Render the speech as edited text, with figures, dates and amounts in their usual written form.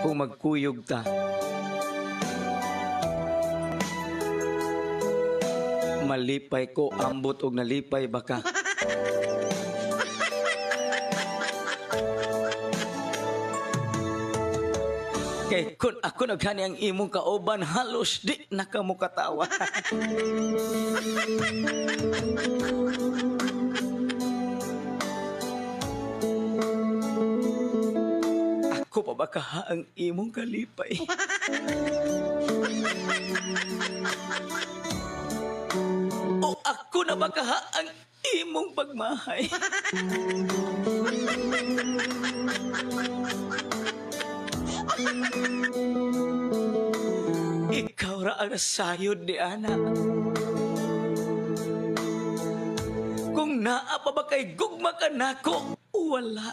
Kung magkuyog ta, malipay ko, ambot og nalipay baka. Kay kun ako naghani ang imong kauban, halos di nakamukatawa. Ako pa ba kaha ang imong kalipay? O ako na ba kaha ang imong pagmahay? Ikaw ra ang nasayod ni Ana. Kung naa pa ba kay gugma ka nako, wala.